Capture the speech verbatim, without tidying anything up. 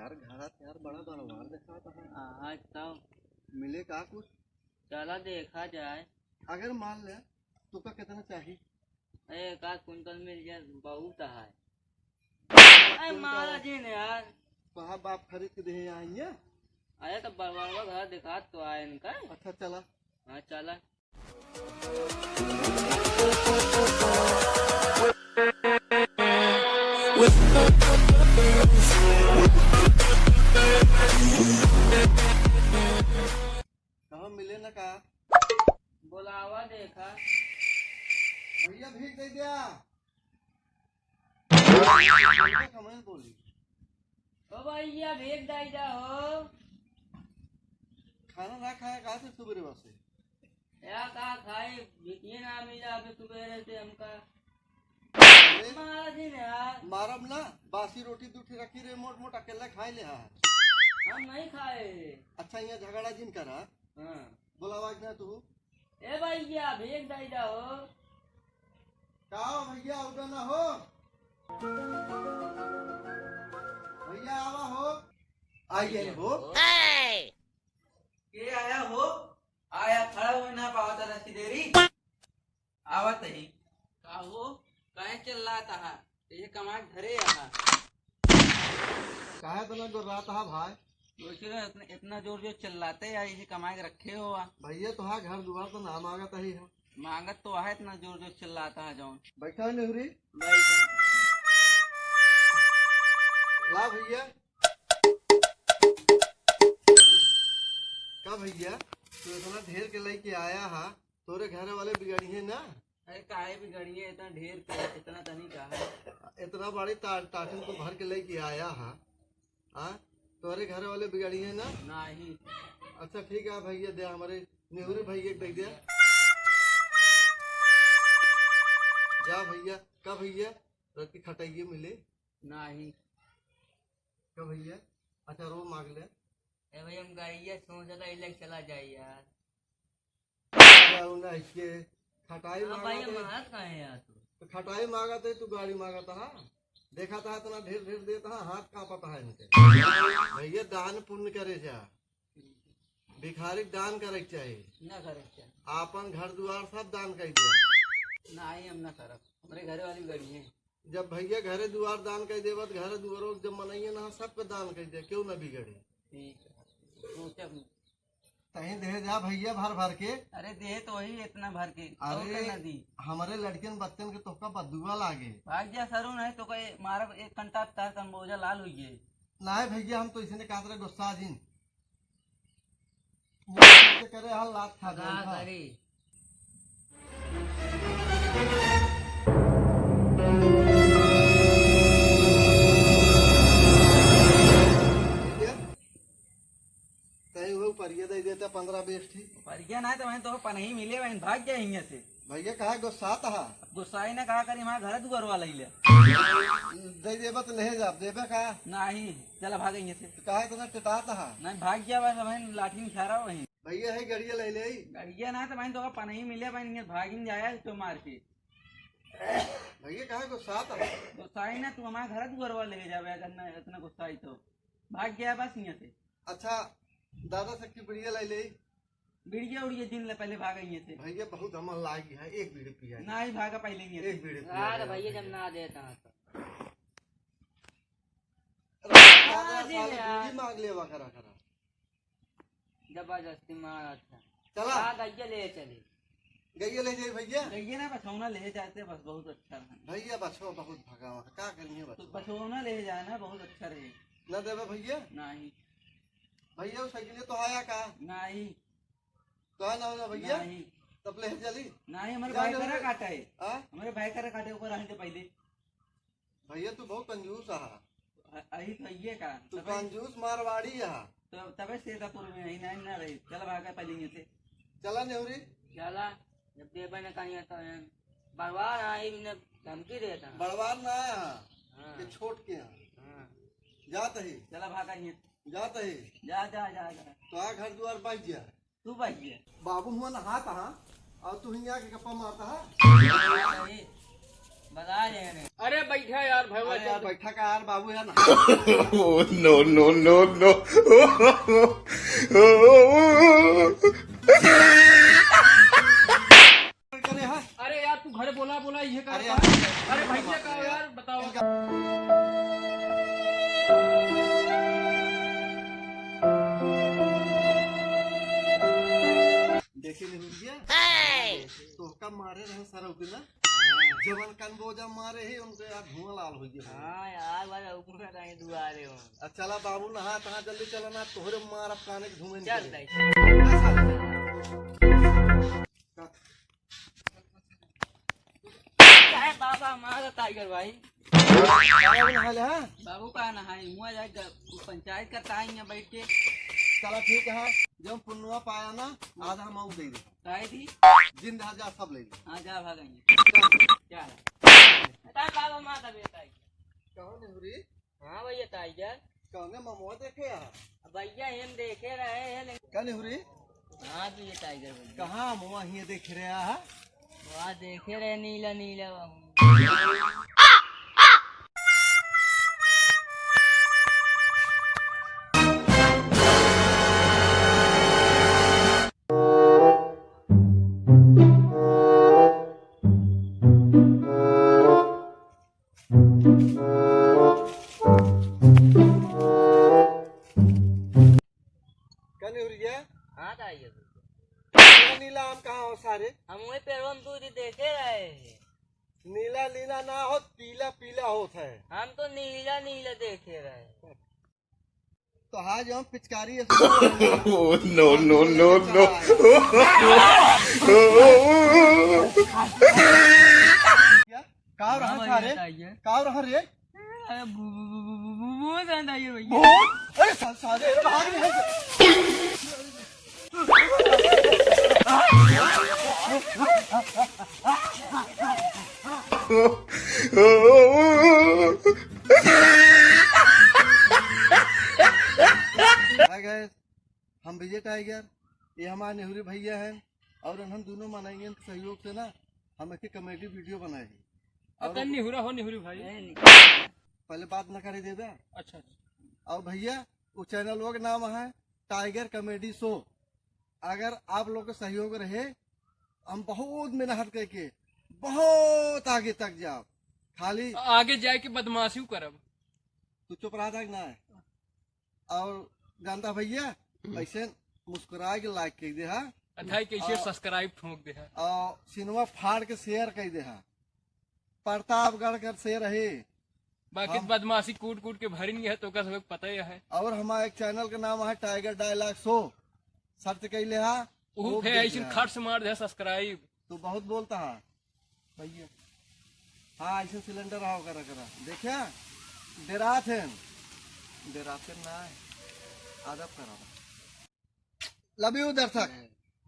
यार, घरा तो यार बड़ा बड़वार देखात है। हाँ, तब मिले का कुछ? चला देखा जाए। अगर मान ले, तोका कितना चाही? अरे, एक आध कुंटल मिल जाए, बहुत है। अरे, कुंटल? मारा जी ने यार। कहाँ बाप खरीद के देहे यहाँ ये? अरे, तो बड़वार घर देखात तो आए इनका। अच्छा, चला। हाँ, चला। कहाँ मिले ना का? बोलावा देखा। भैया भीख दे दिया। भैया कहाँ बोली? ओ भैया भीख दे जा हो। खाना ना खाया कहाँ से सुबह से? या का खाई, भिखिए ना मिला अबे सुबेरे से हमका। अरे, मारा दिन यार। मारब ना, बासी रोटी दू ठे रखी रहे मोट मोट, अकेले खाए ले हा। हम नहीं खाए। अच्छा, यहाँ झगड़ा जिन करा। हाँ। बोलावा कि ना तू? ए भैया, भीख दे दो। का हो भैया, उधर ना हो। भैया आवा हो। आइए हो। के आया हो? आया, खड़ा हुए ना पावत रसी देरी। आवत ही। का हो? काहे चिल्लात आहा? ये कमाए घरे आहा। काहे इतना गुर्रात आहा भाई? सोच रहे इतना, इतना जोर जोर चिल्लाते या ये कमाए के रखे हो आ? भैया तोहार घर दुआर तो ना मांगत ही है। मांगत तो है, इतना जोर जोर चिल्लात आहा जौन। बैठा है नेहुरी। बैठा। ला भैया। का भैया, तू इतना ढेर के लेके आया हा, तोरे घरे वाले बिगड़िए ना? अरे काहे बिगड़िए, इतना ढेर के, इतना तनी का है? इतना बड़ी टा-, टाटिन को भर के लेके आया हा, हाँ? तोरे घरे वाले बिगड़िए ना? नहीं। अच्छा ठीक है भैया, दे हमारे नेहुरी भैया के दे दे। जा भैया, का भैया, रत्ती खटाइए मिले? नहीं। का भैया, अचारो मांग ले। ए भैया, हम गइया सोचत हई, ले चला जाई यार। अरे, उन्हें इसके खटाई हाँ मांगा भाई, हम तो, हाथ काहे यार तू? तो खटाई मांगा तो तू गाड़ी मांगा तो, हाँ? देखा था इतना ढेर ढेर देता है, हाथ कांपता है इनके। भैया, दान पुण्य करे जा, भिखारी के दान करे के चाही। ना करे के चाही। आपन घर दुआर सब दान कर दिया। नहीं, हम ना करब, हमरे घरे वाली गड़ी है। जब भैया घरे दुआर दान कर देबा, तो घरे दुआरो जब मनइया ना, सबके दान कर दे, क्यों ना बिगड़े? ठीक है, सोचब। तहीं दे जा भैया भर भर के। अरे दे तो वही इतना भर के, और अरे, का ना दी? हमरे लड़कियन बच्चन के तोहका बदुआ लागे। भाग जा सरू, नहीं तो कोई मारब एक कंटा तार तंबोजा लाल हुई है। नहीं भैया, हम तो इसने कहत रहे गुस्सा जिन। मुंह से करे हाल लात खा का जाए, हाँ। करी? भैया, तहीं वो परिया दे देता पन्द्रह बीस ठी। परिया ना तो वहीं तो पनही मिले, वहीं भाग गया हियां से। भैया, काहे गुस्सात हा? गुस्साई ना, कहा करी, हमारे घर दुआर वाला ही ले। दे देबा तो ले जा, देबे का? नहीं, चला भाग हियां से। तो काहे इतना टिटात हा? नहीं, भाग गया बस, वहीं लाठी में खा रहा वहीं। भैया, है गड़िया ले ले। गड़िया ना तो वहीं तो पनही मिले, वहीं भागिन जाया तो मार के। भैया, काहे गुस्सात हा? गुस्साई ना, तू हमारे घर दुआर वाला ले जावे, अगर ना इतना गुस्साई तो। भाग गया बस हियां से। अच्छा, दादा शक्ति बढ़िया ले ले। बीड़िया उड़िया जिन ले पहले भागा हियां से। भैया बहुत हमन लागी है, एक बीड़ी पिया। ना ही भागा पहले हियां से। एक बीड़ी पिया यार। भैया जब ना देता है तो। अरे दादा, ना दे साला यार। बीड़ी मांग लेवा करा करा। जबरदस्ती मार अच्छा। चला। हाँ, गइया ले चली। गइया ले जाई भैया। गइया ना बछौना ले जाते बस बहुत अच्छा है। भैया बछवा बहुत भगावा है, का करिए तो बछवा? बछौना ले जाए ना बहुत अच्छा रहे। ना देवे भैया? नहीं। भैया, वो साइकिल तो आया का? नहीं। तो है ना, ना भैया? नहीं। तब ले चली? नहीं, हमारे जा भाई जल्दी। करा काटा है। हाँ? हमारे भाई करा काटे, ऊपर रहने दे पहले। भैया, तू बहुत कंजूस आहा। अ-, अही तो ये का? तू तबे कंजूस मारवाड़ी आहा। तो तबे सीतापुर में ही नहीं ना रही। चल भागा पहले यहाँ से। चला नेहुरी। चला, जब देबे न कहीं तो हम बड़वार आए, इन्हें धमकी देता। बड़वार ना आया हा, हाँ। ये छोट के हा। हाँ। जात ही। चला भागा यहाँ। जात ही। जा, जा, जा, जा। तो आ घर दुआर बच गया। तू बच गया। बाबू हुआ नहात हा, और तू हियाँ के गप्पा मारता हा। अरे, बता रहे हैं। अरे बैठा यार, भैया, अरे यार, चल। बैठा का यार, बाबू यार, नहा। Oh, no, no, no, no। करे है। अरे यार, तू घरे बोला, बोला, ये का अरे का? यार। अरे भैया, का यार, बताओ। इनका देखी नहीं हुई है? तोहका मारे रहे सरऊ के ना, जवन कनबोजा मारे ही उनके यार धुआं लाल हो गया। हाँ यार, बस ऊपर का कहीं दुआरे हो। अब चला बाबू, नहा तहा जल्दी चला ना, तोहरे मार अब काने के धुएं चल निकले। दाई। ऐसा। अरे बाबा, मार टाइगर भाई। बाबू नहा ले, हाँ? बाबू का नहाई, हुआ जाए ग-, पंचायत करता है यहाँ बैठ के। चला ठीक है, जब पुन्नुआ पाया ना, आधा हम आऊ दे दे। काहे दी? जिंद हाथ जा, सब ले ले। हाँ, जा भागेंगे। चल। चल। बता बाबा, मार तबीयत आई। कौन है हुरी? हाँ भैया टाइगर। कौने ममुआ देखे आ? भैया हम देखे रहे हैं लेकिन का निहुरी? हाँ भैया टाइगर भैया। कहाँ ममुआ हियाँ देखे रहे आ? वहाँ देखे रहे नीला नीला बाबू। का निहुरिया? हाँ, टाइगर भैया। नीला नीला आम कहाँ हो सारे? हम वही पेड़वा में दू दिन देखे रहे हैं। नीला नीला ना हो, पीला पीला होत है। हम तो नीला नीला देखे रहे। तो हाँ, जो हम पिचकारी है। Oh, no, no, no, no। क्या? काव रहा हाँ, था रे? भैया, टाइगर। काव रहा रे? अरे, भू-, भू-, भू-, भू-, भू-, भूत है, टाइगर भैया। भूत? अरे, सा-, सारे, अरे, बाहर में है। Hi guys, हम विजय टाइगर, ये हमारे नेहुरी भैया हैं और हम दोनों मनइयन के सहयोग से ना हम एक comedy video बनाए हैं। और अतन निहुरा हो निहुरी भाई। पहले बात ना करे देबे। अच्छा, अच्छा। और भैया, वो channel के नाम है टाइगर कॉमेडी शो। अगर आप लोग के सहयोग रहे, हम बहुत मेहनत करके बहुत आगे तक जाब। खाली आगे जाए के बदमाशियो करब। तू चुप रहा था कि ना? और जानता भैया, ऐसे मुस्कुरा के like कर दे हा। अथाई कैसे और subscribe ठोक दे हा। और सिनेमा फाड़ के share कर दे हा। प्रतापगढ़ का शेर है। बाकी हम बदमाशी कूट कूट के भरिन गया तो ओकर सबके पता ही है। और हमारे एक channel का नाम है टाइगर डायलॉग शो, search कर ले हा। ऊ खूब फे देख ऐसे ले हा। खर्च मार दे subscribe। तू बहुत बोलता है भैया। हाँ, ऐसे cylinder आओ करा करा। देखा? डेरात है। डेरात है ना है। अदब करा। Love you दर्शक।